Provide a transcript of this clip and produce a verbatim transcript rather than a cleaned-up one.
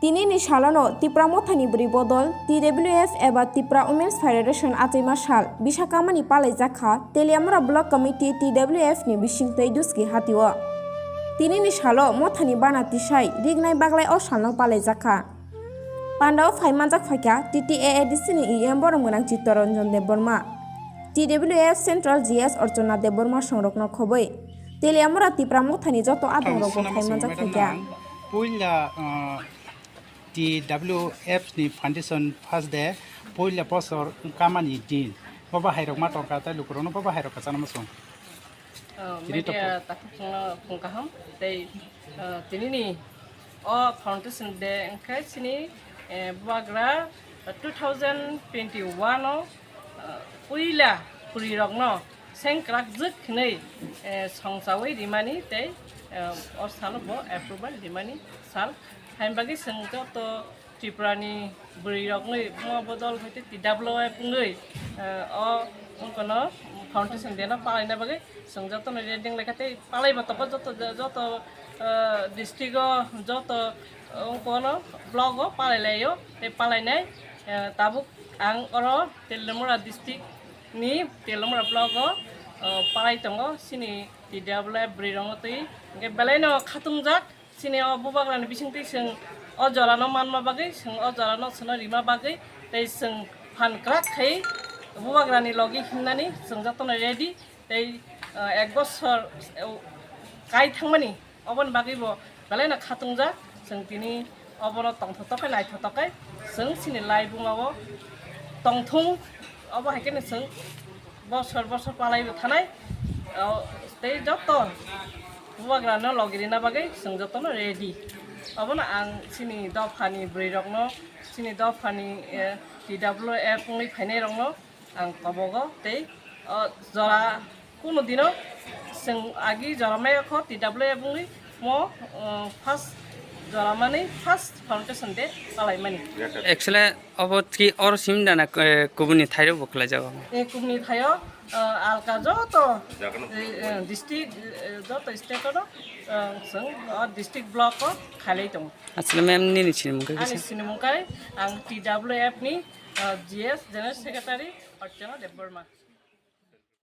Tinini salono Tipra Mothani bwrwi bodol T W F eba Tipra Women's Federation achaima sal bisa kamani palaijak kha Teliamura Block Committee T W F ni bisingtwi Duski hatio. Tinini salo Mothani bana tisai rignai baglai o salno palaijak kha. Pandao phai manjak phaikha T T A A D C ni E M borok mwnang Chittaranjan Debbarma, T W F Central G S Archana Debbarma songrokno khobwi Teliamura Tipra Mothani joto adongrokbo phai manjak phaikha. Puila, uh, T W F ni foundation first day, puila bosor kamani din. Bo bahairok ma tongkha, tei lukurokno bo bahairok kwchangma song. Oh, tini media topo takhuk chwngno phung kaham tei, oh, tinini o foundation day wngkhe chini, eh, bubagra two thousand twenty-one o, eh, puila pwrwirokno sengkrak jwk hinwi, eh, songchawi rimani tei, eh, o salo bo approval rimani sal. Haini bagwi chwng joto Tripura ni bwrwi rok wngwi, mo bodol hoite T W F wngwi, eh, o wngkano foundation day no palaina bagwi chwng jotono ready wnglaikha tei palaibo tongo joto, joto, eh, district o, joto, eh, wngkano block o palai laio tei palainai, eh, tabuk ang oro Teliamura district ni Teliamura block o, eh, palai tongo chini T W F bwrwi rok no twi hwnkhe belai no khatungjak. Chini o bubagrani bisingtwi chwng o jorano manma bagwi, chwng o jorano chwngno rima bagwi, tei chwng phan kwrak khai bubagrani logi himnani chwng jotono ready, tei, uh, ek bosor, uh, kai thangmani oboni bagwi bo belai no khatungjak. Chwng tini obono tongthotok khe naithotok khe chwng chini laibuma o tongthung, obo hai kheno chwng bosor bosor palaibo thanai, o, tei joto bubagrano logi rina bagwi chwng jotono ready. Obono ang chini dophani bwrwi rokno, chini dophani, eh, T W F wngwi phainai rokno ang kobogo tei, o, jora kuno dino chwng agi jora maya kho T W F wngwi mo, o, first jora mani first foundation day palaimani. Actually, obo twi oro sim dana, eh, kubuni thairok bo khlai jago. Eh, kubuni thaio, eh, alka joto, eh, eh, district, eh, joto state o, eh, chwng o district block o khailai tongo. Asle ma'am nini sinimung khe ani kisa? Sinimung khe ang T W F ni, eh, G S General Secretary Archana Debbarma.